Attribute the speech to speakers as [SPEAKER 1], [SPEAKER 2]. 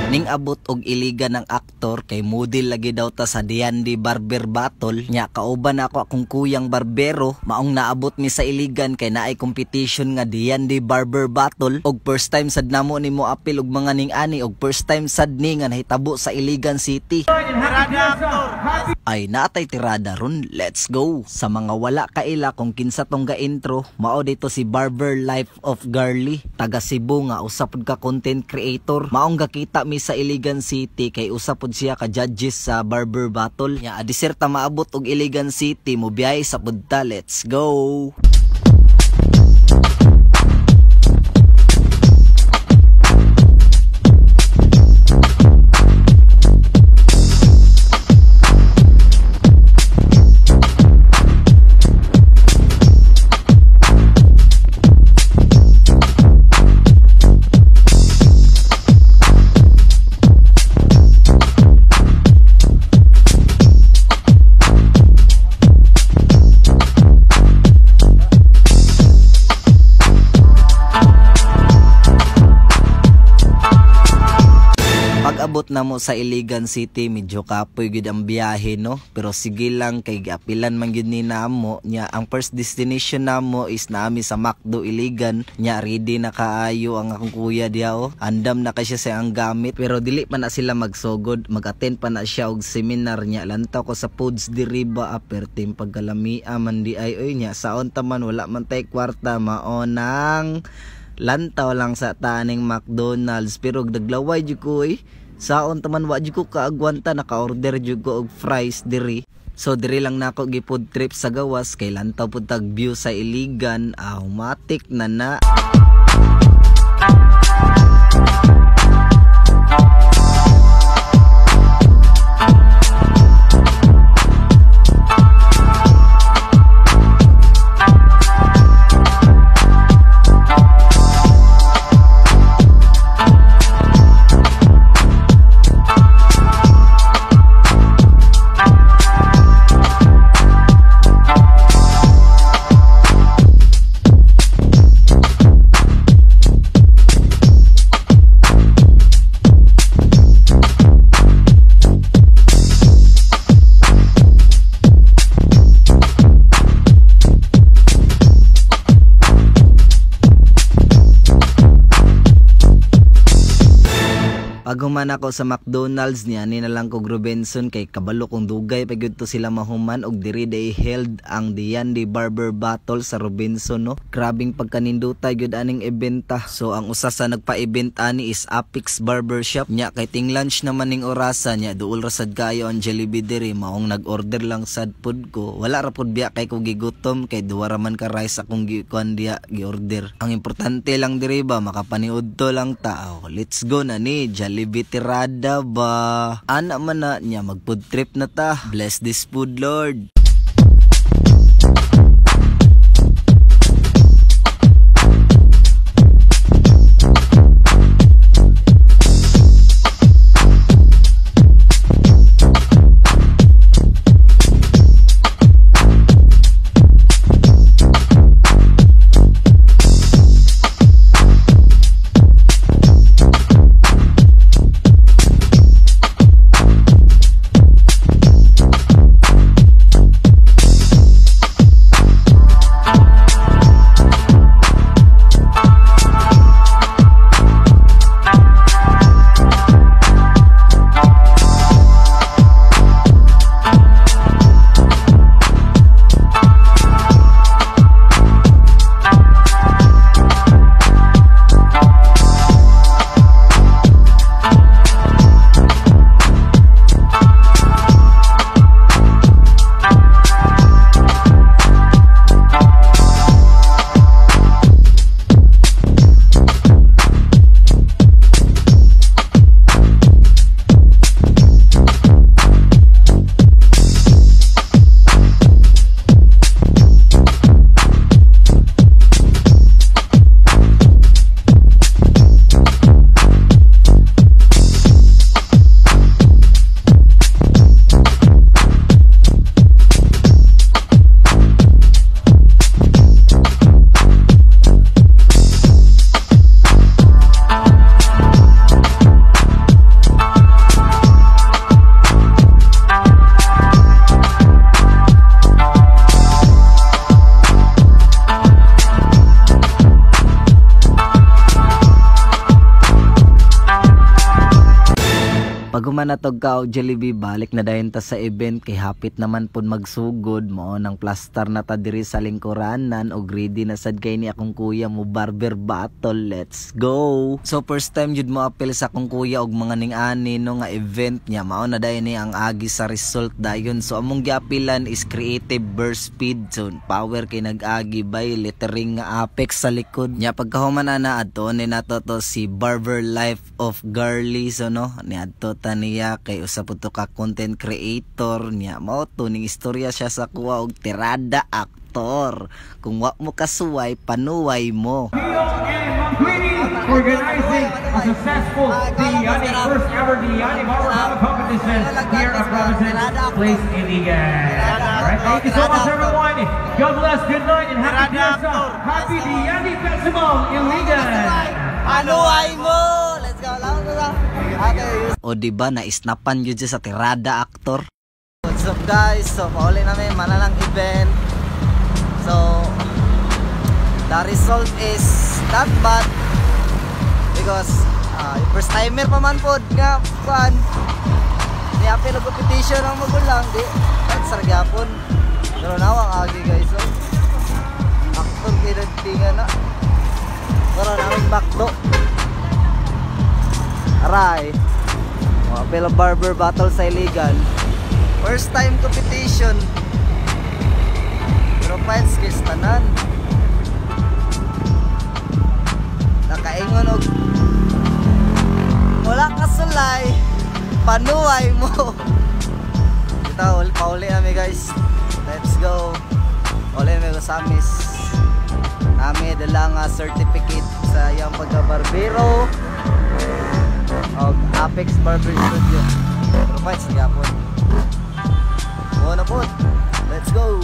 [SPEAKER 1] Ning abot og Iligan ng aktor kay model lagi daw ta sa Diandy Barber Battle. Nya kauban ako akong kuyang barbero, maong naabot mi sa Iligan kay naay competition nga Diandy Barber Battle, og first time sad namo ni mo apil og mga ning ani, og first time sad ni nga nahitabo sa Iligan City. Ay, natay tirada ron. Let's go. Sa mga wala kaila kung kinsa tong ga-intro, mao dito si Barber Life of Garly, taga Cebu nga usa pud ka content creator. Maong gakita mi sa Iligan City kay usa pud siya ka judges sa Barber Battle. Nya adiser ta maabot og Iligan City, mobiyahe sa pud ta. Let's go. Pag-abot na mo sa Iligan City, medyo kapoy gid ang biyahe, no, pero sige lang kay giapilan man gyud ni namo. Nya ang first destination namo is naami sa McDo Iligan. Nya ready na kaayo ang akong kuya diha, oh. Andam na kay siya sa ang gamit, pero dili pa na sila magsugod, mag-attend pa na siya og seminar. Nya lantaw ko sa foods diri ba, apertim pagkalamia man di ay oy. Nya saon ta man, wala man tay kwarta, mao nang lantaw lang sa taning McDonald's, pero daglaway jud ko eh. Saon taman, wa jud ko kaagwanta, naka-order jud ko og fries diri. So diri lang nako gi-food trip sa gawas kay lantaw pud tag view sa Iligan, automatic na na. Paghuman ako sa McDonald's niya, ni na lang kog Robinson kay kabalo kong dugay pa gyud to sila mahuman, og diri day held ang Diandy Barber Battle sa Robinson, no. Grabing pagkanindutay gyud aning ebenta. So ang usa sa nagpa-event ani is Apex Barbershop. Nya kay ting lunch naman ning orasa, nya duol ra sad kaayo ang Jollibee diri, maong nag-order lang sad pud ko. Wala ra pud biya kay ko gigutom kay duwa ra man ka rice akong gikuan diya gi-order. Ang importante lang diri ba makapaniud to lang ta. Oh, let's go na ni Jollibee tirada ba. Ana man na niya, mag food trip na ta. Bless this food, Lord. Pag human na tog kao Jollibee, balik na dayon ta sa event kay hapit naman pud magsugod. Mao nang plaster na ta diri sa lingkuranan og ready na sad kay ni akong kuya mo barber battle. Let's go. So first time jud mo apil sa akong kuya og mga ning-ani, no, nga event niya. Mao na dayon ni ang agi sa result dayon. So among giapilan is Creative Burst Speed. So power kay nag-agi by lettering nga Apex sa likod. Nya pagkahuman ana, adto ni nato to si Barber Life of Garly. So no, ni adto ta niya kay usa pud to ka content creator niya. Mao to ning istorya siya sa kuha og tirada aktor. Kung wa mo kasuway, panuway mo.
[SPEAKER 2] And Mangwini organizing a successful Diyani, first ever Diyani Barber Battle Competition here at Robinson Place Iligan. Alright, thank you so much, everyone. God bless, good night, and happy Fiesta. Happy Diyani Festival, Iligan.
[SPEAKER 3] Panuway mo! Let's go. Lawan ko sa. Okay.
[SPEAKER 1] O di ba naisnapan yun siya sa tirada aktor?
[SPEAKER 3] What's up, guys? So pauli namin manalang event. So the result is not bad because first timer pa man pod nga kuan ni apil og competition ang magulang di kahit sa gyapon, pero nawang agi, guys. So aktor kay nagtinga na pero naming bakdo aray mga apil og barber battle sa Iligan, first time competition, pero fights kay tanan nakaingon og wala ka sulay, panuway mo. Kita uli, pauli nami, guys. Let's go, uli nami Ozamiz. Nami dala nga certificate sa iyang pagka-barbero og Apex Barber Studio, pero fights gyapon mo na po. Let's go.